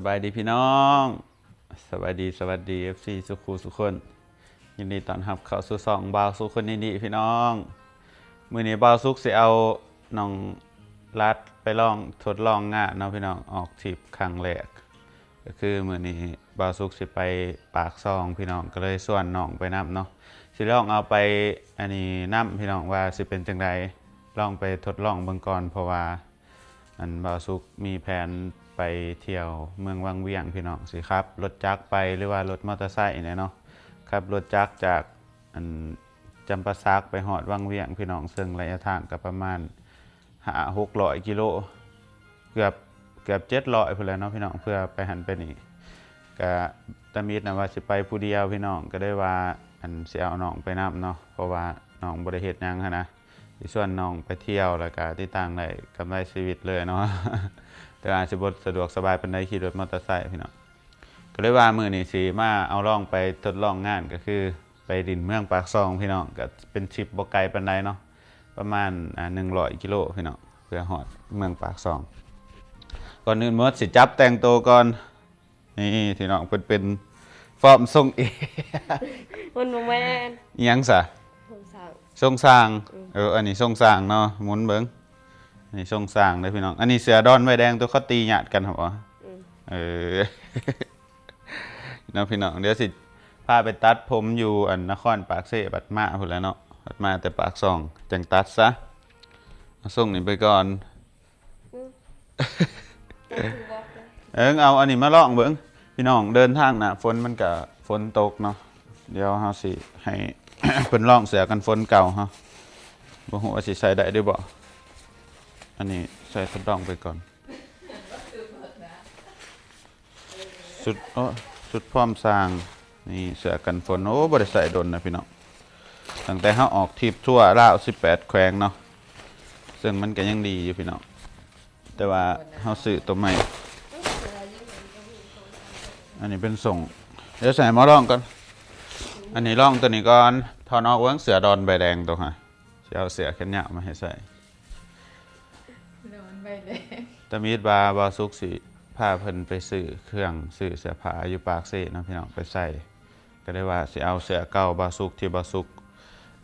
ບາຍດີພີ່ນ້ອງ ສະບາຍດີ ສະຫວັດດີ ເອັຟຊີ ສູ່ຄູ່ສູ່ຄົນ. ຍິນດີຕ້ອນຮັບເຂົ້າສູ່ຊ່ອງບ່າວສຸກຄົນນີ້ດີພີ່ນ້ອງ. ມື້ນີ້ບ່າວສຸກຊິເອົານ້ອງລັດໄປລອງ ທົດລອງງານເນາະພີ່ນ້ອງ, ອອກທຣິບຄັ້ງແລກ. ກໍຄືມື້ນີ້ບ່າວສຸກຊິໄປປາກຊ່ອງພີ່ນ້ອງ, ກໍເລີຍຊວນນ້ອງໄປນຳເນາະ. ຊິລອງເອົາໄປອັນນີ້ນຳພີ່ນ້ອງ ວ່າຊິເປັນຈັ່ງໃດ, ລອງໄປທົດລອງເບິ່ງກ່ອນ ເພາະວ່າ ອັນ ບ່າວສຸກມີແຜນໄປທ່ຽວເມືອງວັງວຽງພີ່ນ້ອງ, ຊິຂັບລົດຈັກໄປ ຫຼືວ່າລົດມໍເຕີໄຊນີ້ແຫຼະເນາະ. ຂັບລົດຈັກຈາກ ອັນ ຈຳປາສັກໄປຮອດວັງວຽງພີ່ນ້ອງ, ເຊິ່ງໄລຍະທາງກໍປະມານຫ້າຫົກຮ້ອຍກິໂລ, ເກືອບ ເກືອບເຈັດຮ້ອຍພຸ້ນແຫຼະເນາະພີ່ນ້ອງ, ເພື່ອໄປຫັ້ນໄປນີ້. ກະຕາມິດນະວ່າຊິໄປຜູ້ດຽວພີ່ນ້ອງ, ກໍເລີຍວ່າ ອັນ ຊິເອົານ້ອງໄປນຳເນາະ, ເພາະວ່ານ້ອງບໍ່ໄດ້ເຮັດຫຍັງຫັ້ນນະ. ຊິຊວນນ້ອງໄປທ່ຽວ ແລ້ວກະຕິດຕັ້ງໄດ້ກຳໄລຊີວິດເລີຍເນາະ. ແຕ່ອາດຊິບໍ່ສະດວກສະບາຍປານໃດ ຂີ່ລົດມໍເຕີໄຊພີ່ນ້ອງ. ກໍເລີຍວ່າມື້ນີ້ຊິມາເອົາລອງໄປທົດລອງງານ, ກໍຄືໄປຫຼິ້ນເມືອງປາກຊ່ອງພີ່ນ້ອງ. ກໍເປັນທຣິບບໍ່ໄກປານໃດເນາະ, ປະມານ ອ່າ ໜຶ່ງຮ້ອຍກິໂລພີ່ນ້ອງ, ເພື່ອຮອດເມືອງປາກຊ່ອງ. ກ່ອນອື່ນໝົດຊິຈັບແຕ່ງໂຕກ່ອນ. ນີ້ພີ່ນ້ອງ ເພິ່ນເປັນຟອມຊົງເອ ມັນບໍ່ແມ່ນ ອີ່ຫຍັງສະ? ຊົງຊ່າງ ຊົງຊ່າງ. ອືມ ເອີ ອັນນີ້ຊົງຊ່າງເນາະ, ໝູນເບິ່ງ. ອັນນີ້ຊົງຊ່າງເດີພີ່ນ້ອງ. ອັນນີ້ເສືອດອນໃບແດງ ຕົວເຂົາຕີຍາດກັນຫັ້ນບໍ່? ອືມ ເອີ ເນາະພີ່ນ້ອງ. ດຽວຊິພາໄປຕັດຜົມຢູ່ ອັນ ນະຄອນປາກເຊ ບັດມາພຸ້ນແຫຼະເນາະ, ບັດມາແຕ່ປາກຊ່ອງຈັ່ງຕັດຊະ. ເອົາຊົງນີ້ໄປກ່ອນ. ອືມ ເອີ ເອົາອັນນີ້ມາລອງເບິ່ງພີ່ນ້ອງ. ເດີນທາງໜ້າຝົນມັນກະຝົນຕົກເນາະ, ດຽວເຮົາຊິໃຫ້ ເພິ່ນລອງເສື້ອກັນຝົນເກົ່າເຮົາ, ບໍ່ຮູ້ວ່າຊິໃສ່ໄດ້ຫຼືບໍ່. ອັນນີ້ໃສ່ທົດລອງໄປກ່ອນ. ຊຸດ ໂອ້ ຊຸດພ້ອມຊ່າງ. ນີ້ເສື້ອກັນຝົນ, ໂອ້ ບໍ່ໄດ້ໃສ່ດົນນະພີ່ນ້ອງ, ຕັ້ງແຕ່ເຮົາອອກທຣິບທົ່ວລາວສິບແປດແຂວງເນາະ, ເຊິ່ງມັນກໍຍັງດີຢູ່ພີ່ນ້ອງ, ແຕ່ວ່າເຮົາຊື້ຕົວໃໝ່. ອັນນີ້ເປັນຊົງ, ດຽວໃສ່ໝໍລອງກ່ອນ. ອັນນີ້ລອງຕົວນີ້ກ່ອນ, ຖອດອອກເບິ່ງ. ເສື້ອດອນໃບແດງໂຕຫາ, ຊິເອົາເສື້ອແຂນຍາວມາໃຫ້ໃສ່. ດອນໃບແດງ. ຕາມິດວ່າບ່າວສຸກຊິພາເພິ່ນໄປຊື້ເຄື່ອງ ຊື້ເສື້ອຜ້າຢູ່ປາກເຊເນາະພີ່ນ້ອງ, ໄປໃສ່. ກໍໄດ້ວ່າຊິເອົາເສື້ອເກົ່າບ່າວສຸກ ທີ່ບ່າວສຸກ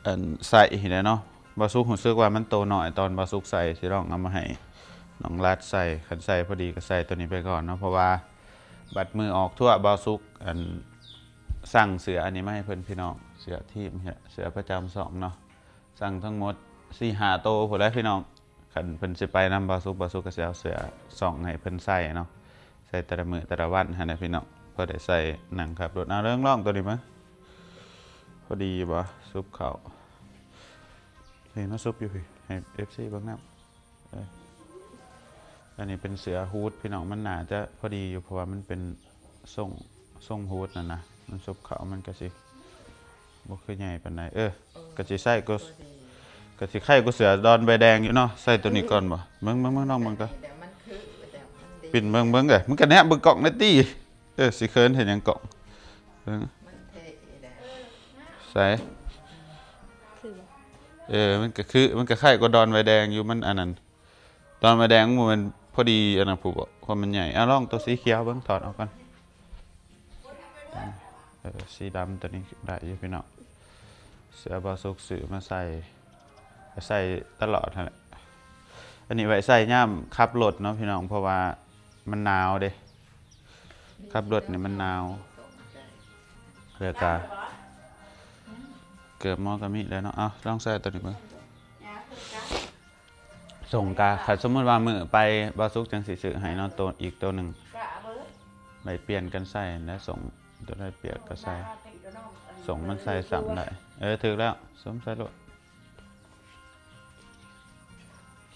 ອັນ ໃສ່ຫັ້ນແຫຼະເນາະ. ບ່າວສຸກຮູ້ສຶກວ່າມັນໂຕນ້ອຍ ຕອນບ່າວສຸກໃສ່, ຊິລອງເອົາມາໃຫ້ນ້ອງລັດໃສ່. ຄັນໃສ່ພໍດີກໍໃສ່ຕົວນີ້ໄປກ່ອນເນາະ, ເພາະວ່າບັດມື້ອອກທົວ ບ່າວສຸກ ອັນ ສັ່ງເສື້ອອັນນີ້ມາໃຫ້ເພິ່ນພີ່ນ້ອງ, ເສື້ອທີມ ເສື້ອປະຈຳຊ່ອງເນາະ. ສັ່ງທັງໝົດສີ່ຫ້າໂຕພຸ້ນແຫຼະພີ່ນ້ອງ. ຄັນເພິ່ນຊິໄປນຳບ່າວສຸກ, ບ່າວສຸກກໍຊິເອົາເສື້ອຊ່ອງໃຫ້ເພິ່ນໃສ່ເນາະ, ໃສ່ແຕ່ລະມື້ແຕ່ລະວັນຫັ້ນນະພີ່ນ້ອງ, ພໍໄດ້ໃສ່ນັ່ງຂັບລົດ. ເອົາ ເລີງລອງຕົວນີ້ເບິ່ງ, ພໍດີຢູ່ບໍ່? ຊຸບເຂົ້າ. ນີ້ ມາຊຸບຢູ່ພີ້ ໃຫ້ເອັຟຊີເບິ່ງນຳ. ເອີ ອັນນີ້ເປັນເສື້ອຮູດພີ່ນ້ອງ, ມັນໜ້າຈະພໍດີຢູ່ ເພາະວ່າມັນເປັນຊົງ ຊົງຮູດນັ້ນນະ, ມັນຊຸບເຂົ້າ ມັນກະຊິບໍ່ຄືໃຫຍ່ປານໃດ. ເອີ ກະຊິໃຊ້ກວ່າ ກະຊິໄຄກວ່າເສື້ອດອນໃບແດງຢູ່ເນາະ. ໃສ່ຕົວນີ້ກ່ອນບໍ່? ເບິ່ງ ເບິ່ງ ເບິ່ງ ລອງເບິ່ງກ່ອນ. ປີນເບິ່ງ ເບິ່ງເດີ້, ມຶງກະແນບເບິ່ງກ້ອງແດ່ຕິ. ເອີ ຊິເຂີນເຮັດຫຍັງກ້ອງ? ເບິ່ງ ມັນເທ່ແຫຼະ. ໃສ? ຄືບໍ່? ເອີ ມັນກະຄື ມັນກະໄຄກວ່າດອນໃບແດງຢູ່. ມັນອັນນັ້ນ ດອນໃບແດງມັນບໍ່ແມ່ນພໍດີອັນນັ້ນພຸ້ນບໍ? ຄວາມມັນໃຫຍ່. ເອົາ ລອງຕົວສີຂຽວເບິ່ງ, ຖອດອອກກ່ອນ. ເອີ ສີດຳຕົວນີ້ໄດ້ຢູ່ພີ່ນ້ອງ, ເສື້ອບ່າວສຸກຊື້ມາໃສ່ ໃສ່ຕະຫຼອດຫັ້ນແຫຼະ. ອັນນີ້ໄວ້ໃສ່ຍາມຂັບລົດເນາະພີ່ນ້ອງ, ເພາະວ່າມັນໜາວເດ້, ຂັບລົດນີ້ມັນໜາວ. ເສື້ອກາ ເກີບໝໍກໍມີແລ້ວເນາະ. ເອົາ ລອງໃສ່ຕົວນີ້ເບິ່ງ. ສົ່ງກະ ຄັນສົມມຸດວ່າມື້ໄປ ບ່າວສຸກຈັ່ງຊິຊື້ໃຫ້ເນາະ, ໂຕ ອີກໂຕໜຶ່ງ ໄວ້ປ່ຽນກັນໃສ່ນະ. ສົ່ງໂຕໃດປຽກກໍໃສ່, ສົ່ງມັນໃສ່ຊ້ຳໄດ້. ເອີ ຖືກແລ້ວ, ສົມໃສ່ໂລດ.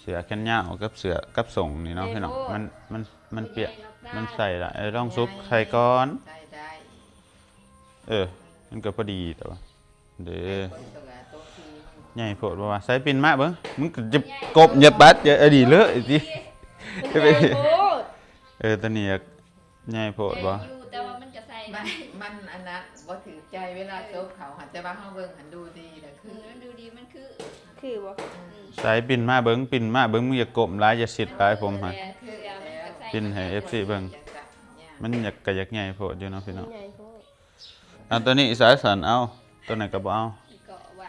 ເສື້ອແຂນຍາວກັບເສື້ອກັບສົ່ງນີ້ເນາະ ແມ່ນ ພີ່ນ້ອງ, ໂລດ ມັນ ມັນ ມັນປຽກ ມັນໃສ່ໄດ້. ເອີ ລອງຊຸບໃສ່ກ່ອນ. ໃສ່ໄດ້. ເອີ ມັນກໍພໍດີແຕ່ວ່າ ເດ້ ໃຫຍ່ໂພດບໍ່ວະ? ໃສ່ປິ່ນມາເບິ່ງ, ມຶງກໍຈະກົບ ຢ່າປັດ ຢ່າອັນນີ້ເລີຍຕິ. ໃຫຍ່ໂພດ. ເອີ ຕົວນີ້ຢາກໃຫຍ່ໂພດບໍ່? ໃຫຍ່ຢູ່ ແຕ່ວ່າມັນກໍໃສ່ໄດ້. ມັນ ມັນອັນນັ້ນ ບໍ່ຖືກໃຈເວລາໂຊກເຂົ້າຫັ້ນ, ແຕ່ວ່າເຮົາເບິ່ງຫັ້ນດູດີແຫຼະ ຄື ເອີ ມັນດູດີ ມັນຄື ຄືບໍ່? ອືມ ໃສ່ປິ່ນມາເບິ່ງ, ປິ່ນມາເບິ່ງ, ມຶງຢ່າກົ້ມຫຼາຍ, ຢ່າຊິດຫຼາຍ ຜົມຫັ້ນ. ແມ່ນ ເສື້ອມັນກໍໃສ່ ປິ່ນໃຫ້ເອັຟຊີເບິ່ງ. ຢ່າ ມັນຢາກ ກະຢາກໃຫຍ່ໂພດຢູ່ເນາະພີ່ນ້ອງ. ໃຫຍ່ໂພດ. ເອົາໂຕນີ້ສາຍສັນ ເອົາ ໂຕນັ້ນກະບໍ່ເອົາ ເກາະໄວ້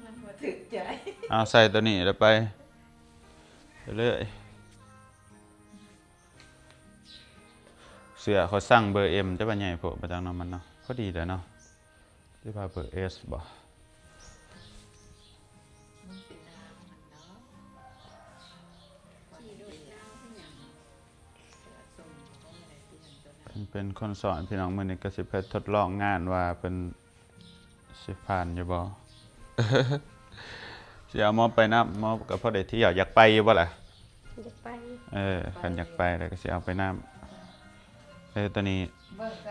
ມັນບໍ່ຖືກໃຈ. ເອົາໃສ່ໂຕນີ້ແລ້ວໄປເລີຍ. ເສື້ອຂ້ອຍສັ່ງເບີເອັມ ແຕ່ວ່າໃຫຍ່ໂພດ ບໍ່ຈັກເນາະ ມັນເນາະ ພໍດີແຫຼະເນາະ. ຫຼືວ່າເບີເອສບໍ? ມັນເປັນນາວຫັ້ນເນາະ. ເພິ່ນເປັນຄົນສອນພີ່ນ້ອງ. ມື້ນີ້ກະຊິໄປທົດລອງງານວ່າເພິ່ນຊິຜ່ານຢູ່ບໍ່. ຊິເອົາໝໍໄປນຳ ໝໍກະພໍໄດ້ທ່ຽວ. ຢາກໄປຢູ່ບໍ່ລະ? ຢາກໄປ. ເອີ ຄັນຢາກໄປແລ້ວກະຊິເອົາໄປນຳ. ເອີ ໂຕນີ້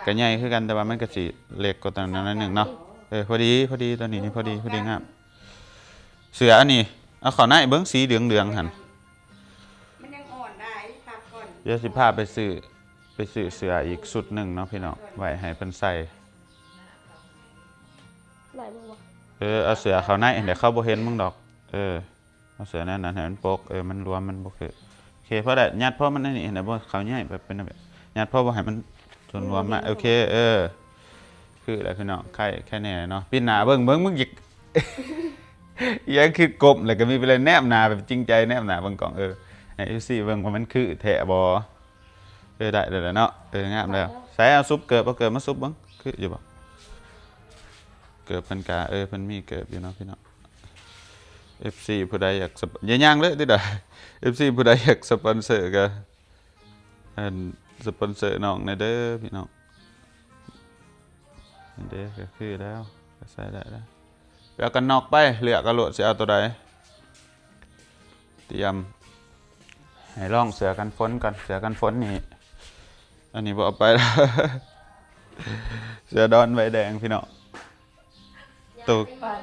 ກະໃຫຍ່ຄືກັນ ແຕ່ວ່າມັນກະຊິເລັກກວ່າໂຕນັ້ນໜ້ອຍໜຶ່ງເນາະ. ເອີ ພໍດີ ພໍດີ ໂຕນີ້ນີ້ພໍດີ ພໍດີງາມ. ເສື້ອອັນນີ້ ເອົາເຂົ້າໃນເບິ່ງ ສີເຫຼືອງໆຫັ້ນ ມັນຍັງອ່ອນໄດ໋ ພັກກ່ອນ. ດຽວຊິພາໄປຊື້ ໄປຊື້ເສື້ອອີກຊຸດໜຶ່ງເນາະພີ່ນ້ອງ ໄວ້ໃຫ້ເພິ່ນໃສ່. ໄດ້ບໍ່ວະ? ເອີ ເອົາເສື້ອເຂົ້າໃນຫັ້ນແຫຼະ ເຂົາບໍ່ເຫັນມຶງດອກ. ເອີ ເອົາເສື້ອແນວນັ້ນໃຫ້ມັນປົກ ເອີ ມັນລວມ ມັນບໍ່ຄື. ໂອເຄ ພໍໄດ້ ຍັດພໍມັນອັນນີ້ຫັ້ນແຫຼະ ບໍ່ເຂົ້າໃນແບບເປັນແບບ ຍັດພໍບໍ່ໃຫ້ມັນສ່ວນລວມມາ. ໂອເຄ ເອີ ຄືແຫຼະພີ່ນ້ອງ ໄຄ ໄຄແນ່ເນາະ. ປິ່ນໜ້າເບິ່ງ ເບິ່ງ ມຶງຢາກ ອີຫຍັງຄືກົ້ມ ແລ້ວກະມີເວລາແນມໜ້າແບບຈິງໃຈ ແນມໜ້າເບິ່ງກ້ອງ. ເອີ ໃຫ້ເອັຟຊີເບິ່ງວ່າມັນຄືແທ້ບໍ່. ເອີ ໄດ້ແລ້ວແຫຼະເນາະ. ເອີ ງາມແລ້ວ. ໃສ່ ເອົາຊຸບເກີບ ເອົາເກີບມາຊຸບເບິ່ງ ຄືຢູ່ບໍ່? ເກີບເພິ່ນກະ ເອີ ເພິ່ນມີເກີບຢູ່ເນາະພີ່ນ້ອງ. ເອັຟຊີຜູ້ໃດຢາກສະປອນ ຢ່າຍ່າງເລີຍຕິດາ. ເອັຟຊີຜູ້ໃດຢາກສະປອນເຊີກະ ອັນ ສະປອນເຊີນ້ອງແດ່ເດີພີ່ນ້ອງ. ອັນເດ ກະຄືແລ້ວ ກະໃສ່ໄດ້ແລ້ວ. ໄປເອົາກັນນອກໄປ ເລືອກເອົາໂລດ ຊິເອົາໂຕໃດ. ຕຽມໃຫ້ລອງເສື້ອກັນຝົນກ່ອນ. ເສື້ອກັນຝົນນີ້ ອັນນີ້ບໍ່ເອົາໄປ. ເສື້ອດອນໃບແດງພີ່ນ້ອງ. ໂຕ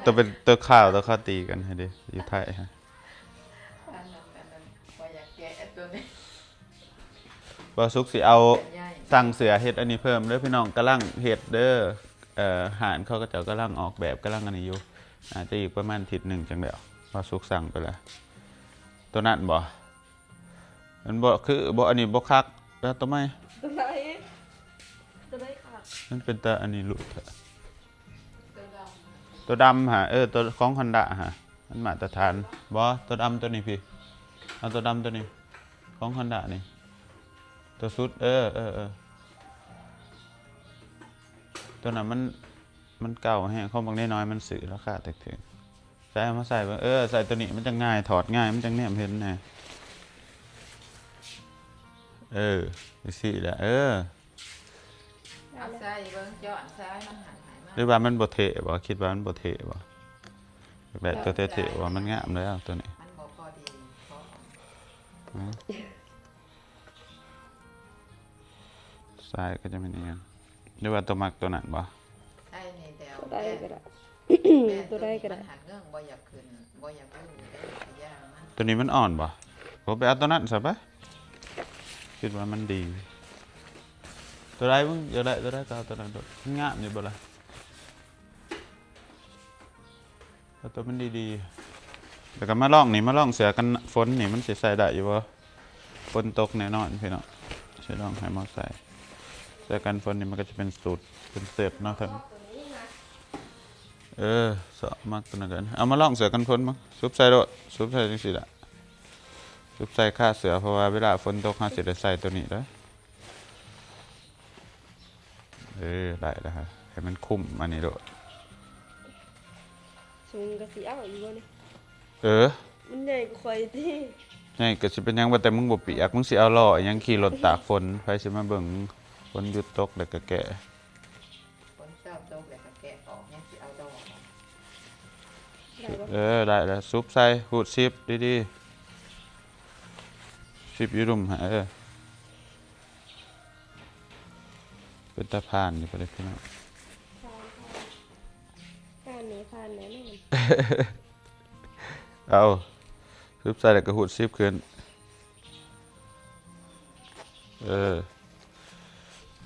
ໂຕເປັນໂຕຂາວ ໂຕເຂົາຕີກັນຫັ້ນເດ ຢູ່ໄທຫັ້ນ. ບໍ່ສຸກຊິເອົາ ສັ່ງເສື້ອເຮັດອັນນີ້ເພີ່ມເດີພີ່ນ້ອງ ກຳລັງເຮັດເດີ. ເອີ ຮ້ານເຂົາ ເຂົາເຈົ້າກຳລັງອອກແບບ ກຳລັງອັນນີ້ຢູ່. ໜ້າຈະອີກປະມານທິດໜຶ່ງຈັ່ງແລ້ວ. ບ່າວສຸກສັ່ງໄປແລ້ວ. ໂຕນັ້ນບໍ່? ມັນບໍ່ຄືບໍ່ ອັນນີ້ບໍ່ຄັກ. ເອົາໂຕໃໝ່. ໂຕໃດ? ໂຕໃດຄັກ? ມັນເປັນຕາອັນນີ້ຫຼຸດແທ້. ໂຕດຳຫາ ເອີ ໂຕຂອງຮອນດ້າຫາ ມັນມາດຕະຖານ. ບໍ່ ໂຕດຳໂຕນີ້ພີ້ ເອົາໂຕດຳໂຕນີ້ ຂອງຮອນດ້ານີ້ ໂຕສຸດ. ເອີ ເອີ ເອີ ໂຕນັ້ນມັນ ມັນເກົ່າແຮງ. ຂອງບັກນ້ອຍໆມັນຊື້ລາຄາຖືກໆ. ໃສ່ ເອົາມາໃສ່ເບິ່ງ. ເອີ ໃສ່ໂຕນີ້ມັນຈັ່ງງ່າຍ ຖອດງ່າຍ ມັນຈັ່ງແນມເຫັນແນ່. ເອີ ຈັ່ງຊີ້ແຫຼະ. ເອີ ເອົາໃສ່ເບິ່ງ ຈອນໃສ່ມັນຫັ້ນໃຫ້ມັນ ຫຼືວ່າມັນບໍ່ເທ່ບໍ່? ຄິດວ່າມັນບໍ່ເທ່ບໍ່? ຢາກໄດ້ໂຕເທ່ໆບໍ່? ມັນງາມແລ້ວໂຕນີ້ ມັນບໍ່ພໍດີພໍ. ອືມ ຊາຍກໍຈະແມ່ນອີຫຍັງ? ຫຼືວ່າໂຕມັກໂຕນັ້ນບໍ່? ໃສ່ນີ້ແລ້ວ ໂຕໃດກໍໄດ້ ແມ່ນ ໂຕໃດກໍໄດ້ ມັນຫັນເງີ້ງບໍ່ຢາກຂຶ້ນ ບໍ່ຢາກຢູ່ເດ້ ກະຢ່າມັນ. ໂຕນີ້ມັນອ່ອນບໍ່? ໂອ້ ໄປເອົາໂຕນັ້ນຊະໄປ. ຄິດວ່າມັນດີ. ໂຕໃດມຶງຢາກໄດ້ໂຕໃດກໍເອົາໂຕນັ້ນໂລດ. ມັນງາມຢູ່ບໍ່ລະ? ເອົາໂຕມັນດີໆ. ແລ້ວກໍມາລອງນີ້ ມາລອງເສື້ອກັນຝົນນີ້ ມັນຊິໃສ່ໄດ້ຢູ່ບໍ່? ຝົນຕົກແນ່ນອນພີ່ນ້ອງ. ຊິລອງໃຫ້ມາໃສ່ ເສື້ອກັນຝົນນີ້ ມັນກໍຈະເປັນຊຸດ ເປັນເຊັດເນາະ. ເອີ ຊອບມັກໂຕນັ້ນກັນ. ເອົາມາລອງເສື້ອກັນຝົນເບິ່ງ. ຊຸບໃສ່ໂລດ ຊຸບໃສ່ຈັ່ງຊີ້ລະ ຊຸບໃສ່ຄາເສື້ອ ເພາະວ່າເວລາຝົນຕົກເຮົາຊິໄດ້ໃສ່ໂຕນີ້ເດີ. ເອີ ໄດ້ແລ້ວຮະ ໃຫ້ມັນຄຸມອັນນີ້ໂລດ. ສູງກໍຊິເອົາຢູ່ບໍ່ນີ້? ເອີ ມັນໃຫຍ່ກວ່າຂ້ອຍຕິ. ໃຫຍ່ກໍຊິເປັນຫຍັງ ວ່າແຕ່ມຶງບໍ່ປຽກ ມຶງຊິເອົາລໍ້ອີຫຍັງຂີ່ລົດຕາກຝົນ? ໃຜຊິມາເບິ່ງ ຝົນຢຸດຕົກແລ້ວກໍແກະ. ຝົນເຊົາຕົກແລ້ວກໍແກະອອກ ຍັງຊິເອົາດໍ້. ໄດ້ບໍ່? ເອີ ໄດ້ແລ້ວ. ຊຸບໃສ່ ຮູດຊິບດີໆ ຊິບຢູ່ລຸ່ມຫັ້ນ. ເອີ ເປັນຕາຜ່ານຢູ່ບໍ່ເດ້ພີ່ນ້ອງ? ຜ່ານ ຜ່ານ ຜ່ານນີ້ຜ່ານແນ່ນອນ. ເອົາ ຊຸບໃສ່ແລ້ວກໍຮູດຊິບຂຶ້ນ. ເອີ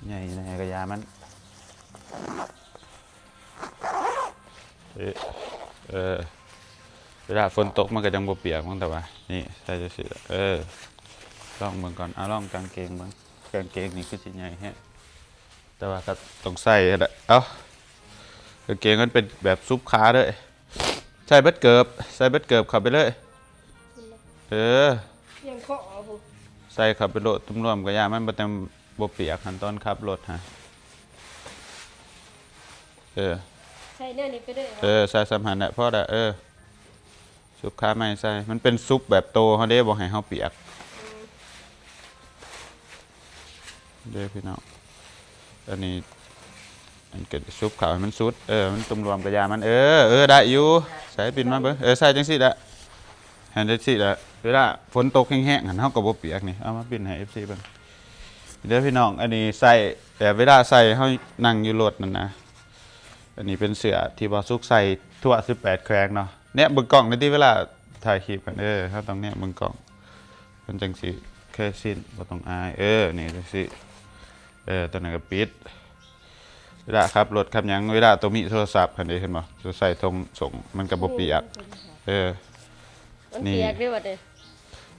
ໃຫຍ່ແນ່ກະຢ່າມັນ. ເອີ ເອີ ເວລາຝົນຕົກມັນກະຈັ່ງບໍ່ປຽກ. ມັນແຕ່ວ່ານີ້ໃສ່ຈັ່ງຊີ້ລະ. ເອີ ລອງເບິ່ງກ່ອນ. ເອົາລອງກາງເກງເບິ່ງ. ກາງເກງນີ້ຄືຊິໃຫຍ່ແຮງ ແຕ່ວ່າກໍຕ້ອງໃສ່ຫັ້ນແຫຼະ. ເອົ້າ ກາງເກງມັນເປັນແບບຊຸບຂາເລີຍ. ໃສ່ເບິດເກີບ ໃສ່ເບິດເກີບເຂົ້າໄປເລີຍ. ເອີ ຍັງເຄາະເອົາພຸ້ນ ໃສ່ເຂົ້າໄປໂລດ ລວມໆ ກໍຢ່າ ມັນບໍ່ແຕ່ ບໍ່ປຽກຫັ້ນ ຕອນຂັບລົດຫັ້ນ. ເອີ ໃສ່ແນວນີ້ໄປເລີຍ ເອີ ໃສ່ສ່ຳຫັ້ນແຫຼະ ພໍລະ. ເອີ ຊຸບຂາໃໝ່ໃສ່ ມັນເປັນຊຸບແບບໂຕເຮົາເດ້ ບໍ່ໃຫ້ເຮົາປຽກ. ອືມ ເດ້ພີ່ນ້ອງ ອັນນີ້ ອັນກໍຊຸບເຂົ້າໃຫ້ມັນສຸດ. ເອີ ມັນລວມໆ ກະຢ່າມັນ. ເອີ ເອີ ໄດ້ຢູ່. ໃສ່ປິ່ນມາເບິ່ງ. ເອີ ໃສ່ຈັ່ງຊີ້ແຫຼະ ໃຫ້ຈັ່ງຊີ້ແຫຼະ ເວລາຝົນຕົກແຮງໆ ຫັ້ນ ເຮົາກໍບໍ່ປຽກ. ນີ້ ເອົາມາປິ່ນໃຫ້ເອັຟຊີເບິ່ງເດີພີ່ນ້ອງ. ອັນນີ້ໃສ່ແບບເວລາໃສ່ ເຮົານັ່ງຢູ່ລົດນັ້ນນະ. ອັນນີ້ເປັນເສື້ອທີ່ບ່າວສຸກໃສ່ທົ່ວສິບແປດແຂວງເນາະ. ແນມເບິ່ງກ້ອງແດ່ຕິ ເວລາຖ່າຍຄລິບຫັ້ນ. ເອີ ເຮົາຕ້ອງແນມເບິ່ງກ້ອງ ມັນຈັ່ງຊິເຄີຍຊິນ ບໍ່ຕ້ອງອາຍ. ເອີ ນີ້ຈັ່ງຊິ ເອີ ຕົວນັ້ນກໍປິດ. ເວລາຂັບລົດຂັບຫຍັງ ເວລາໂຕມີໂທລະສັບຫັ້ນເດ້ ເຫັນບໍ່ ໂຕໃສ່ຖົງສົ່ງ ມັນກໍບໍ່ປຽກ. ເອີ ມັນ ນີ້ ປຽກເດ້ບັດນີ້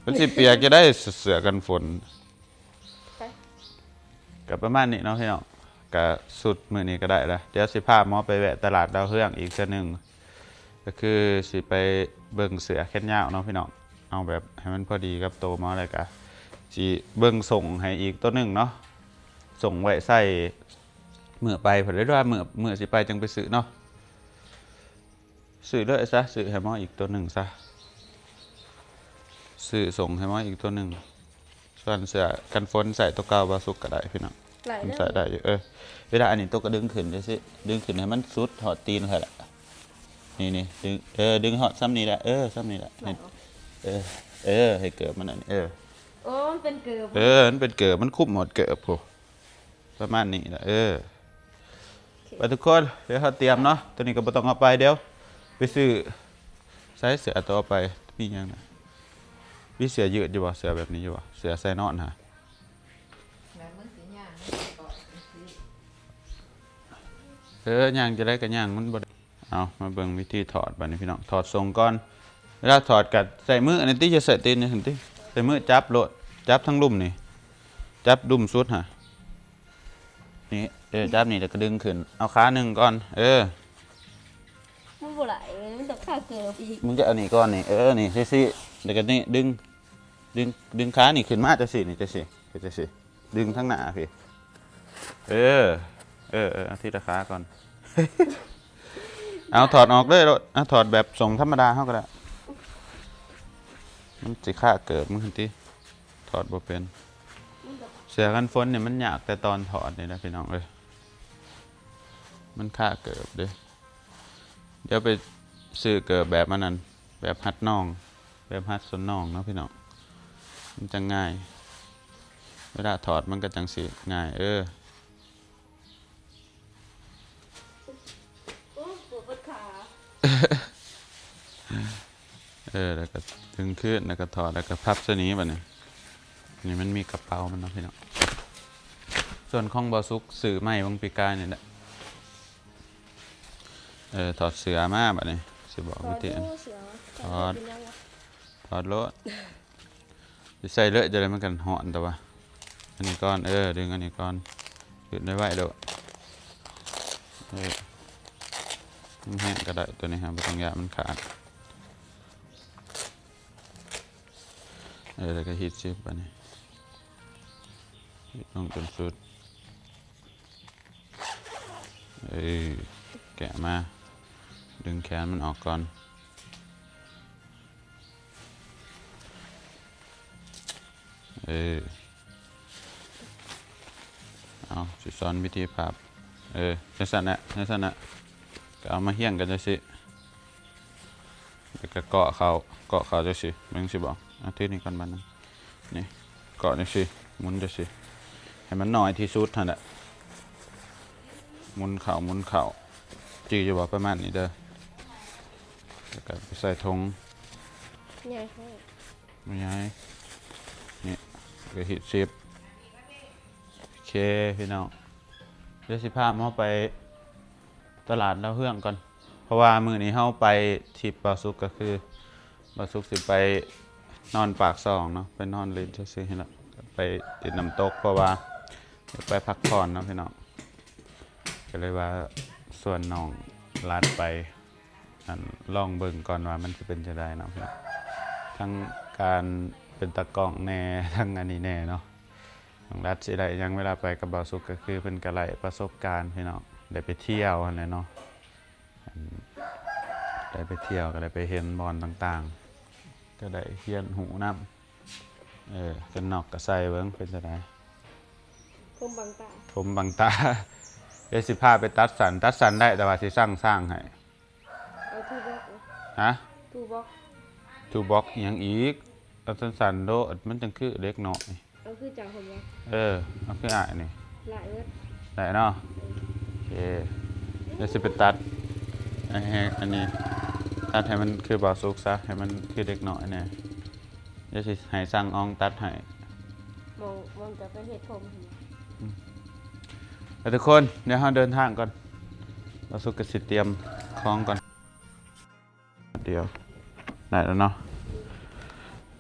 ມັນຊິປຽກຈະໄດ້ ເສື້ອກັນຝົນ. ໄປ ກໍປະມານນີ້ເນາະພີ່ນ້ອງ ກໍຊຸດມື້ນີ້ກໍໄດ້ລະ. ດຽວຊິພາໝໍໄປແວະຕະຫຼາດດາວເຮືອງອີກເທື່ອໜຶ່ງ ກໍຄືຊິໄປເບິ່ງເສື້ອແຂນຍາວເນາະພີ່ນ້ອງ. ເອົາແບບໃຫ້ມັນພໍດີກັບໂຕໝໍ ແລ້ວກໍຊິເບິ່ງສົ່ງໃຫ້ອີກໂຕໜຶ່ງເນາະ ສົ່ງໄວ້ໃສ່ມື້ໄປພຸ້ນ ຫຼືວ່າມື້ ມື້ຊິໄປຈັ່ງໄປຊື້ເນາະ. ຊື້ເລີຍຊະ ຊື້ໃຫ້ໝໍອີກໂຕໜຶ່ງຊະ ຊື້ສົ່ງໃຫ້ໝໍອີກໂຕໜຶ່ງ. ສ່ວນເສື້ອກັນຝົນໃສ່ໂຕເກົ່າບ່າວສຸກກໍໄດ້ພີ່ນ້ອງ ມັນໃສ່ໄດ້ຢູ່. ເອີ ເວລາອັນນີ້ໂຕກໍດຶງຂຶ້ນຈັ່ງຊີ້ ດຶງຂຶ້ນໃຫ້ມັນສຸດຮອດຕີນຂ້ອຍລະ. ນີ້ໆ ດຶງ ເອີ ດຶງຮອດສ່ຳນີ້ລະ ເອີ ສ່ຳນີ້ລະ. ນີ້ ເອີ ເອີ ໃຫ້ເກີບມັນອັນນີ້ ເອີ ໂອ້ ມັນເປັນເກີບ ເອີ ມັນເປັນເກີບ ມັນຄຸມຮອດເກີບພຸ້ນ. ປະມານນີ້ລະ. ເອີ ໂອເຄ ໄປທຸກຄົນ ດຽວເຮົາຕຽມເນາະ ໂຕນີ້ກໍບໍ່ຕ້ອງເອົາໄປ ດຽວໄປຊື້. ໃສ່ເສື້ອໂຕເອົາໄປ ມີຫຍັງນະ ມີເສື້ອຍືດຢູ່ບໍ່ ເສື້ອແບບນີ້ຢູ່ບໍ່ ເສື້ອໃສ່ນອນຫາ. ແລ້ວມັນຊິຍ່າງ ເອີ ຍ່າງຈັ່ງໃດກໍຍ່າງ ມັນບໍ່ໄດ້. ເອົາ ມາເບິ່ງວິທີຖອດບາດນີ້ພີ່ນ້ອງ ຖອດສົ່ງກ່ອນ. ເວລາຖອດກໍໃຊ້ມືອັນນີ້ຕິ ຢ່າໃຊ້ຕີນຈັ່ງຊີ້ຕິ ໃຊ້ມືຈັບໂລດ ຈັບທາງລຸ່ມນີ້ ຈັບດຸ້ມສຸດຫາ ນີ້ ເອີ ຈັບນີ້ແລ້ວກໍດຶງຂຶ້ນ ເອົາຂາໜຶ່ງກ່ອນ. ເອີ ມັນບໍ່ໄດ້ ມັນຕ້ອງຄາເກີບອີກ ມຶງຈະເອົານີ້ກ່ອນນີ້ ເອີ ນີ້ ຊີ້ໆ ແລ້ວກໍນີ້ດຶງ ດຶງ ດຶງຂານີ້ຂຶ້ນມາຈັ່ງຊີ້ ນີ້ຈັ່ງຊີ້ ເຮັດຈັ່ງຊີ້ ດຶງທາງໜ້າພີ້. ເອີ ເອີ ເອີ ເອົາທີລະຂາກ່ອນ ເອົາຖອດອອກເລີຍໂລດ ເອົາຖອດແບບສົ່ງທຳມະດາເຮົາກໍໄດ້. ມັນຊິຄາເກີບມຶງຫັ້ນຕິ ຖອດບໍ່ເປັນ. ເສື້ອກັນຝົນນີ້ມັນຍາກແຕ່ຕອນຖອດນີ້ແຫຼະພີ່ນ້ອງເອີຍ ມັນຄາເກີບເດ້. ດຽວໄປຊື້ເກີບແບບອັນນັ້ນ ແບບຮັດນອງ ແບບຮັດສົ້ນນອງເນາະພີ່ນ້ອງ ມັນຈັ່ງງ່າຍ ເວລາຖອດມັນກໍຈັ່ງຊິງ່າຍ. ເອີ ໂອ້ ປວດ ປວດຂາ. ເອີ ແລ້ວກໍດຶງຂຶ້ນ ແລ້ວກໍຖອດ ແລ້ວກໍພັບໃສ່ນີ້ບາດນີ້. ນີ້ມັນມີກະເປົາມັນເນາະພີ່ນ້ອງ. ສ່ວນຂອງບ່າວສຸກຊື້ໃໝ່ຫວ່າງປີກາຍນີ້ແຫຼະ. ເອີ ຖອດເສື້ອມາບາດນີ້ ຊິບອກວິທີ. ຖອດ ຖອດໂລດ ຊິໃສ່ເລີຍຈັ່ງໃດມັນກໍຮ້ອນ. ແຕ່ວ່າອັນນີ້ກ່ອນ ເອີ ດຶງອັນນີ້ກ່ອນ ຂຶ້ນໄວໆໂລດ. ເອີ ມັນແຮງກໍໄດ້ ຕົວນີ້ຫາບໍ່ຕ້ອງຢ້ານມັນຂາດ. ເອີ ແລ້ວກໍຮີດຊິບບາດນີ້ ຮີດລົງຈົນສຸດ. ເອີ ແກະມາ ດຶງແຂນມັນອອກກ່ອນ. ເອີ ເອົາ ຊິສອນວິທີພັບ. ເອີ ຈັ່ງຊັ້ນແຫຼະ ຈັ່ງຊັ້ນແຫຼະ ກໍເອົາມາຮຽງກັນຈັ່ງຊີ້ ແລ້ວກໍເກາະເຂົ້າ ເກາະເຂົ້າຈັ່ງຊີ້ ເບິ່ງຊິບອກ. ເອົາ ຖືນີ້ກ່ອນບາດໜຶ່ງ ນີ້ ເກາະຈັ່ງຊີ້ ໝູນຈັ່ງຊີ້ ໃຫ້ມັນໜ້ອຍທີ່ສຸດຫັ້ນແຫຼະ ໝູນເຂົ້າ ໝູນເຂົ້າ ຈື່ຢູ່ບໍ່? ປະມານນີ້ເດີ ແລ້ວກໍໄປໃສ່ຖົງ ໃຫຍ່ແທ້ ບໍ່ໃຫຍ່ ນີ້ ແລ້ວກໍຮີດຊິບ. ໂອເຄພີ່ນ້ອງ ດຽວຊິພາໝໍໄປຕະຫຼາດດາວເຮືອງກ່ອນ ເພາະວ່າມື້ນີ້ເຮົາໄປທຣິບບ່າວສຸກ ກໍຄືບ່າວສຸກຊິໄປນອນປາກຊ່ອງເນາະ ໄປນອນຫຼິ້ນຊື່ໆ ຫັ້ນລະ. ໄປຕິດນ້ຳຕົກ ເພາະວ່າຢາກໄປພັກຜ່ອນເນາະພີ່ນ້ອງ ກໍເລີຍວ່າຊວນນ້ອງລັດໄປ ອັນ ລອງເບິ່ງກ່ອນວ່າມັນຊິເປັນຈັ່ງໃດເນາະພີ່ນ້ອງ ທັງການເປັນຕາກ້ອງແດ່ ທັງອັນນີ້ແດ່ເນາະ. ນ້ອງລັດຊິໄດ້ຫຍັງເວລາໄປກັບບ່າວສຸກ ກໍຄືເພິ່ນກໍໄດ້ປະສົບການພີ່ນ້ອງ ໄດ້ໄປທ່ຽວຫັ້ນແຫຼະເນາະ ອັນ ໄດ້ໄປທ່ຽວ ກໍໄດ້ໄປເຫັນບ່ອນຕ່າງໆ ກໍໄດ້ຮຽນຮູ້ນຳ. ເອີ ກັນນອກກໍໃສ່ເບິ່ງເປັນຈັ່ງໃດ ຜົມບັງຕາ ຜົມບັງຕາ ດຽວຊິພາໄປຕັດສັ້ນ ຕັດສັ້ນໄດ້ ແຕ່ວ່າຊິສັ່ງຊ່າງໃຫ້. ເອົາທູບັອກ ຮະ? ທູບັອກ ທູບັອກອີ່ຫຍັງອີກ? ເອົາສັ້ນໆໂລດ ມັນຈັ່ງຄືເດັກນ້ອຍ. ເອົາຄືເຈົ້າຫັ້ນບໍ? ເອີ ເອົາຄືອ້າຍນີ້ ຫຼາຍເບິດ ໄດ້ເນາະ. ໂອເຄ ດຽວຊິໄປຕັດ ໃຫ້ ອັນນີ້ ຕັດໃຫ້ມັນຄືບ່າວສຸກຊະ ໃຫ້ມັນຄືເດັກນ້ອຍແດ່. ດຽວຊິໃຫ້ຊ່າງອອງຕັດໃຫ້ ໝ່ອງ ໝ່ອງຈະໄປເຮັດຜົມຫັ້ນ. ອືມ ແລ້ວທຸກຄົນ ດຽວເຮົາເດີນທາງກ່ອນ ບ່າວສຸກກໍຊິຕຽມຂອງກ່ອນ. ດຽວ ໄດ້ແລ້ວເນາະ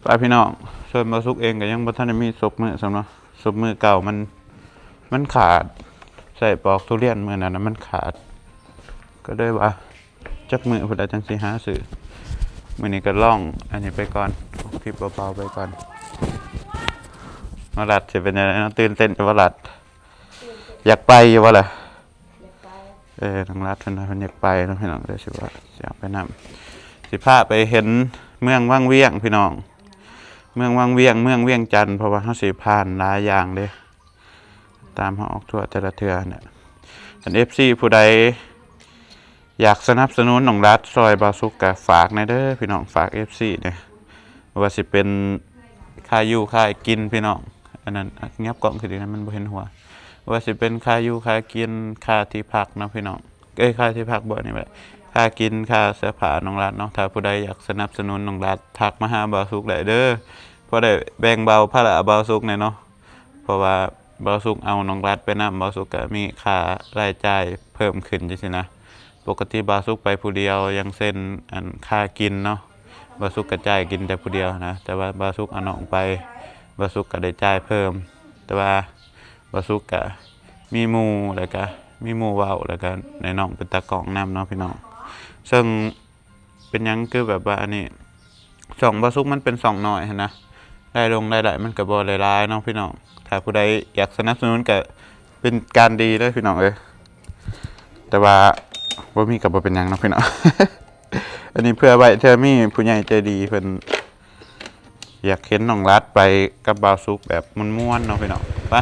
ໄປພີ່ນ້ອງ. ສ່ວນບ່າວສຸກເອງກໍຍັງບໍ່ທັນໄດ້ມີສົບມືຊ້ຳເນາະ ສົບມືເກົ່າມັນ ມັນຂາດ ໃຊ້ປອກທຸລຽນມື້ນັ້ນນະ ມັນຂາດ ກໍເລີຍວ່າ ຈັກມື້ພຸ້ນລະຈັ່ງຊິຫາຊື້. ມື້ນີ້ກໍລອງອັນນີ້ໄປກ່ອນ ອອກທຣິບເບົາໆໄປກ່ອນ. ມາລັດຊິເປັນຈັ່ງໃດເນາະ? ຕື່ນເຕັ້ນຢູ່ບໍ່ລັດ? ຢາກໄປຢູ່ບໍ່ລະ? ຢາກໄປ. ເອີ ນ້ອງລັດເພິ່ນວ່າເພິ່ນຢາກໄປເນາະພີ່ນ້ອງ ເດີຊິວ່າຊິເອົາໄປນຳ ຊິພາໄປເຫັນເມືອງວັງວຽງພີ່ນ້ອງ ເມືອງວັງວຽງ ເມືອງວຽງຈັນ ເພາະວ່າເຮົາຊິຜ່ານຫຼາຍຢ່າງເດ້. ຕາມເຮົາອອກທົວແຕ່ລະເທື່ອຫັ້ນແຫຼະ. ຄັນເອັຟຊີຜູ້ໃດຢາກສະໜັບສະໜູນນ້ອງລັດຊ່ອຍບ່າວສຸກ ກໍຝາກແດ່ເດີພີ່ນ້ອງ ຝາກເອັຟຊີແດ່ ບໍ່ວ່າຊິເປັນຄ່າຢູ່ຄ່າກິນພີ່ນ້ອງ ອັນນັ້ນ ອະ ຫຍັບກ້ອງຂຶ້ນອີກ ມັນບໍ່ເຫັນຫົວ ບໍ່ວ່າຊິເປັນຄ່າຢູ່ຄ່າກິນ ຄ່າທີ່ພັກເນາະພີ່ນ້ອງ ເອີຍ ຄ່າທີ່ພັກບໍ່ ນີ້ແຫຼະ ຄ່າກິນ ຄ່າເສື້ອຜ້ານ້ອງລັດເນາະ. ຖ້າຜູ້ໃດຢາກສະໜັບສະໜູນນ້ອງລັດ ທັກມາຫາບ່າວສຸກໄດ້ເດີ ພໍໄດ້ແບ່ງເບົາພາລະບ່າວສຸກແດ່ເນາະ. ເພາະວ່າບ່າວສຸກເອົານ້ອງລັດໄປນຳ ບ່າວສຸກກໍມີຄ່າລາຍຈ່າຍເພີ່ມຂຶ້ນຈັ່ງຊີ້ນະ. ປົກກະຕິບ່າວສຸກໄປຜູ້ດຽວ ຢ່າງເຊັ່ນ ອັນ ຄ່າກິນເນາະ ບ່າວສຸກກໍຈ່າຍກິນແຕ່ຜູ້ດຽວນະ ແຕ່ວ່າບ່າວສຸກເອົານ້ອງໄປ ບ່າວສຸກກໍໄດ້ຈ່າຍເພີ່ມ ແຕ່ວ່າບ່າວສຸກກໍມີໝູ່ ແລ້ວກໍມີໝູ່ເວົ້າ ແລ້ວກໍໄດ້ນ້ອງເປັນຕາກ້ອງນຳເນາະພີ່ນ້ອງ. ເຊິ່ງ ເປັນຫຍັງຄືແບບວ່າອັນນີ້ ຊ່ອງບ່າວສຸກມັນເປັນຊ່ອງນ້ອຍຫັ້ນນະ ລາຍລົງລາຍໄດ້ມັນກໍບໍ່ໄດ້ຫຼາຍເນາະພີ່ນ້ອງ. ຖ້າຜູ້ໃດຢາກສະໜັບສະໜູນກໍເປັນການດີເດີພີ່ນ້ອງເອີຍ ແຕ່ວ່າບໍ່ມີກໍບໍ່ເປັນຫຍັງເນາະພີ່ນ້ອງ. ອັນນີ້ເພື່ອໄວ້ເທື່ອມີຜູ້ໃຫຍ່ໃຈດີເພິ່ນ ຢາກເຫັນນ້ອງລັດໄປກັບບ່າວສຸກແບບມ່ວນໆເນາະພີ່ນ້ອງ. ໄປ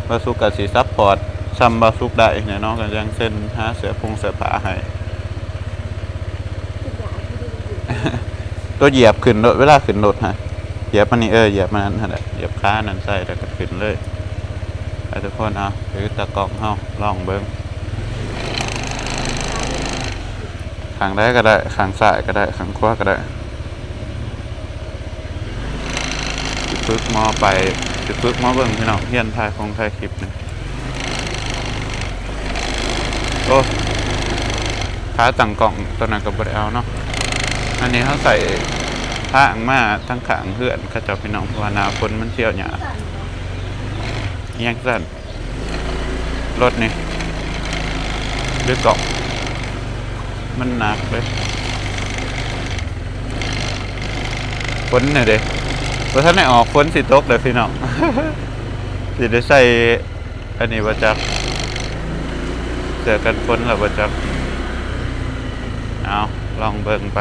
ບ່າວສຸກກໍຊິຊັບພອດຊ່ຳບ່າວສຸກໄດ້ແຫຼະເນາະ ກໍຢ່າງເຊັ່ນຫາເສື້ອຜົງເສື້ອຜ້າໃຫ້ ຕົວຢຽບຂຶ້ນໂລດ ເວລາຂຶ້ນລົດຫັ້ນ ຢຽບມັນນີ້ ເອີ ຢຽບມັນຫັ້ນແຫຼະ ຢຽບຂານັ້ນໃສ່ ແລ້ວກໍຂຶ້ນເລີຍ. ໄປທຸກຄົນ ເອົາ ຖືຕາກ້ອງເຮົາລອງເບິ່ງ. ຂ້າງໃດກໍໄດ້ ຂ້າງຊ້າຍກໍໄດ້ ຂ້າງຂວາກໍໄດ້. ຊິຝຶກມໍໄປ ຊິຝຶກມໍເບິ່ງພີ່ນ້ອງ ຮຽນຖ່າຍຄົງຖ່າຍຄລິບນີ້. ໂອ້ ຂາຕັ້ງກ້ອງຕົວນັ້ນກໍບໍ່ໄດ້ເອົາເນາະ. ອັນນີ້ເຮົາໃຊ້ທາງມາທາງຂ້າງເຮືອນເຂົາເຈົ້າພີ່ນ້ອງ ເພາະວ່າໜ້າຝົນມັນທ່ຽວຍາກ. ອີຫຍັງຊັ້ນ? ລົດນີ້ຫຼືກ້ອງ ມັນໜັກເດ້. ຝົນນີ້ເດ້ ບໍ່ທັນໄດ້ອອກ ຝົນຊິຕົກແລ້ວພີ່ນ້ອງ. ຊິໄດ້ໃສ່ອັນນີ້ບໍ່ຈັກ ເສື້ອກັນຝົນແລ້ວບໍ່ຈັກ. ເອົາ ລອງເບິ່ງໄປ.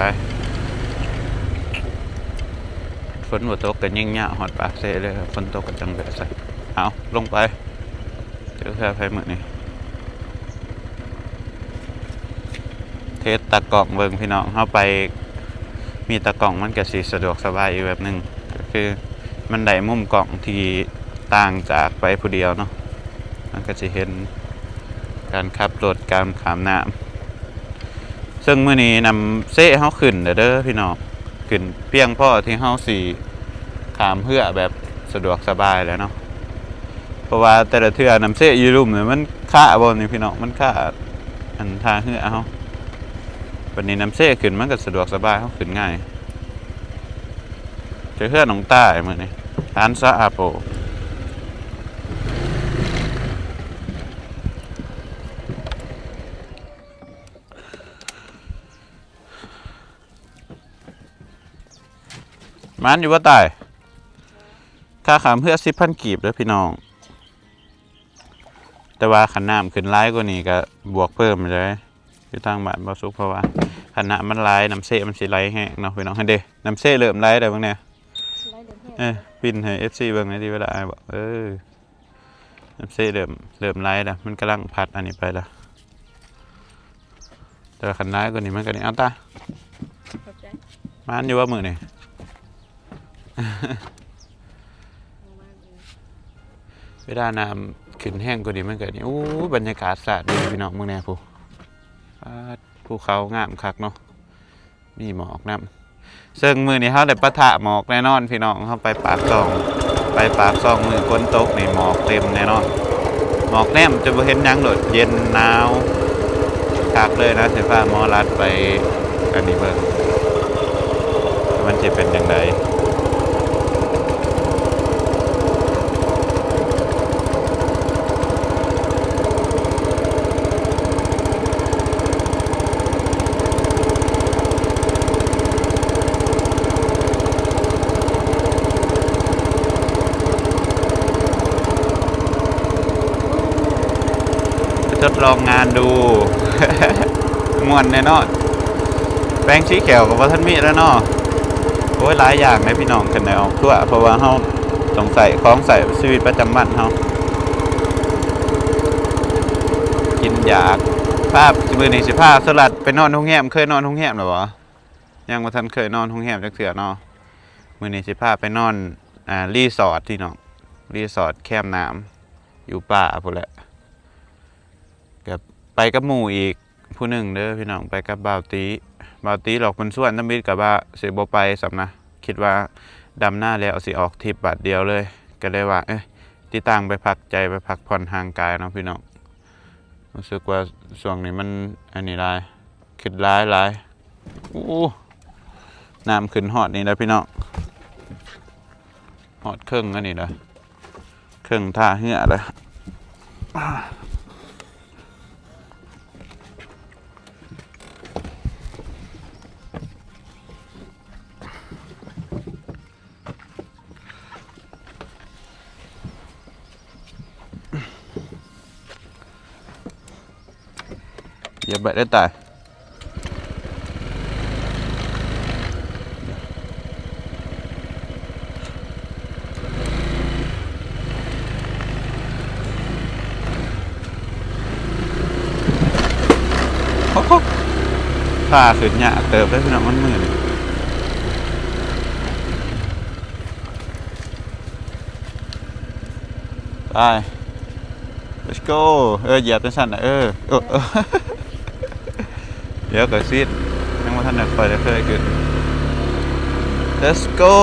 ຝົນບໍ່ຕົກກໍຍິງຍາວຮອດປາກເຊເລີຍ ຝົນຕົກກໍຈັ່ງແວະໃສ່. ເອົາ ລົງໄປ. ເຈີເຮືອໃຜມື້ນີ້ ເທສຕາກ້ອງເບິ່ງພີ່ນ້ອງ. ເຮົາໄປມີຕາກ້ອງມັນກໍຊິສະດວກສະບາຍອີກແບບໜຶ່ງ ກໍຄືມັນໄດ້ມຸມກ້ອງທີ່ຕ່າງຈາກໄປຜູ້ດຽວເນາະ ມັນກໍຊິເຫັນການຂັບລົດ ການຂ້າມນ້ຳ. ເຊິ່ງມື້ນີ້ນ້ຳເຊເຮົາຂຶ້ນແລ້ວເດີພີ່ນ້ອງ ຂຶ້ນພຽງພໍທີ່ເຮົາຊິຂ້າມເຮືອແບບສະດວກສະບາຍແລ້ວເນາະ. ເພາະວ່າແຕ່ລະເທື່ອນ້ຳເຊຢູ່ລຸ່ມນີ້ມັນຄາບ່ອນນີ້ພີ່ນ້ອງ ມັນຄາອັນທ່າເຮືອເຮົາ. ບັດນີ້ນ້ຳເຊຂຶ້ນມັນກໍສະດວກສະບາຍ ເຮົາຂຶ້ນງ່າຍ. ເຈີເຮືອນ້ອງຕ້າຍມື້ນີ້ ທ່ານຊາອາໂປ ໝານຢູ່ບໍ່ຕາຍ? ຄ່າຂ້າມເຮືອສິບພັນກີບເດີພີ່ນ້ອງ. ແຕ່ວ່າຄັນນ້ຳຂຶ້ນຫຼາຍກວ່ານີ້ກໍບວກເພີ່ມເລີຍ ຢູ່ທາງບ້ານບໍ່ສຸກ ເພາະວ່າຄັນນ້ຳມັນຫຼາຍ ນ້ຳເຊມັນຊິໄຫຼແຮງເນາະພີ່ນ້ອງ. ຫັ້ນເດ້ ນ້ຳເຊເລີ່ມໄຫຼແລ້ວເບິ່ງແດ່. ໄຫຼເລີ່ມແຮງ ເອີ ປິ່ນໃຫ້ເອັຟຊີເບິ່ງແດ່ຕິ ເວລາອ້າຍບອກ ເອີ ນ້ຳເຊເລີ່ມ ເລີ່ມໄຫຼແລ້ວ ມັນກຳລັງພັດອັນນີ້ໄປແລ້ວ. ແຕ່ວ່າຄັນຫຼາຍກວ່ານີ້ມັນກໍນີ້ ເອົາຕາ ຂອບໃຈ. ໝານຢູ່ບໍ່ມື້ນີ້? ເວລານ້ຳຂຶ້ນແຮງກວ່ານີ້ມັນກໍນີ້ ໂອ້ ບັນຍາກາດສາດດີພີ່ນ້ອງ ເບິ່ງແດ່ພຸ້ນ ປາດ ພູເຂົາງາມຄັກເນາະ ມີໝອກນຳ. ເຊິ່ງມື້ນີ້ເຮົາໄດ້ປະທະໝອກແນ່ນອນພີ່ນ້ອງ ເຮົາໄປປາກຊ່ອງ ໄປປາກຊ່ອງ ມື້ຝົນຕົກນີ້ໝອກເຕັມແນ່ນອນ ໝອກແນມຈົນບໍ່ເຫັນຫຍັງໂລດ ເຢັນໜາວຄັກເລີຍນະ. ຊິພາໝໍລັດໄປອັນນີ້ເບິ່ງ ມັນຊິເປັນຈັ່ງໃດ. ໄປທົດລອງງານດູ ມ່ວນແນ່ນອນ. ແປງສີແຂ້ວກໍບໍ່ທັນມີແລ້ວເນາະ. ໂອ້ຍ ຫຼາຍຢ່າງເດ້ພີ່ນ້ອງ ຄັນໄດ້ອອກທົວ ເພາະວ່າເຮົາຕ້ອງໃຊ້ຂອງໃຊ້ຊີວິດປະຈຳວັນເຮົາ ກິນຢາກ. ພາບ ມື້ນີ້ຊິພາສະຫຼັດໄປນອນໂຮງແຮມ. ເຄີຍນອນໂຮງແຮມແລ້ວບໍ່? ຍັງບໍ່ທັນເຄີຍນອນໂຮງແຮມຈັກເທື່ອເນາະ. ມື້ນີ້ຊິພາໄປນອນ ອ່າ ຣີສອດພີ່ນ້ອງ ຣີສອດແຄມນ້ຳ ຢູ່ປ່າພຸ້ນແຫຼະ. ກໍໄປກັບໝູ່ອີກຜູ້ໜຶ່ງເດີພີ່ນ້ອງ ໄປກັບບ່າວຕີ. ບ່າວຕີຫຼອກເພິ່ນຊວນທຳອິດກໍວ່າຊິບໍ່ໄປຊ້ຳນະ ຄິດວ່າດຳນາແລ້ວຊິອອກທຣິບບາດດຽວເລີຍ ກໍເລີຍວ່າ ເອີ ຕິດຕັ້ງໄປພັກໃຈ ໄປພັກຜ່ອນຮ່າງກາຍເນາະພີ່ນ້ອງ. ຮູ້ສຶກວ່າຊ່ວງນີ້ມັນອັນນີ້ຫຼາຍ ຄຶດຫຼາຍຫຼາຍ. ໂອ້ ນ້ຳຂຶ້ນຮອດນີ້ແລ້ວພີ່ນ້ອງ ຮອດເຄິ່ງອັນນີ້ແລ້ວ ເຄິ່ງທ່າເຮືອແລ້ວ. ຢາໄປໄດ້ຕາຍ. ໂອ້ໂຫ ພາຂຶ້ນຍາກເຕີບເດ້ພີ່ນ້ອງ ມັນມື່ນ. ໄປ let's go. ເອີ ຢຽບຈັ່ງຊັ້ນນະ ເອີ ເອີ ເອີ ດຽວກໍຊິດ ຍັງບໍ່ທັນໄດ້ຄ່ອຍໄດ້ເຄີຍຂຶ້ນ. Let's go.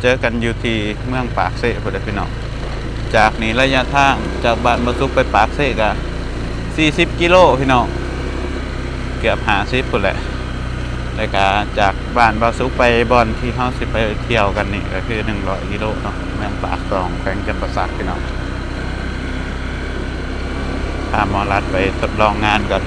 ເຈີກັນຢູ່ທີ່ເມືອງປາກເຊພຸ້ນແຫຼະພີ່ນ້ອງ. ຈາກນີ້ໄລຍະທາງຈາກບ້ານບໍ່ສຸກໄປປາກເຊກະສີ່ສິບກິໂລພີ່ນ້ອງ ເກືອບຫ້າສິບພຸ້ນແຫຼະ. ແລ້ວກະຈາກບ້ານບ່າວສຸກໄປບ່ອນທີ່ເຮົາຊິໄປທ່ຽວກັນນີ້ກໍຄືໜຶ່ງຮ້ອຍກິໂລເນາະ ເມືອງປາກຊ່ອງ ແຂວງຈຳປາສັກພີ່ນ້ອງ. ພາໝໍລັດໄປທົດລອງງານກ່ອນ.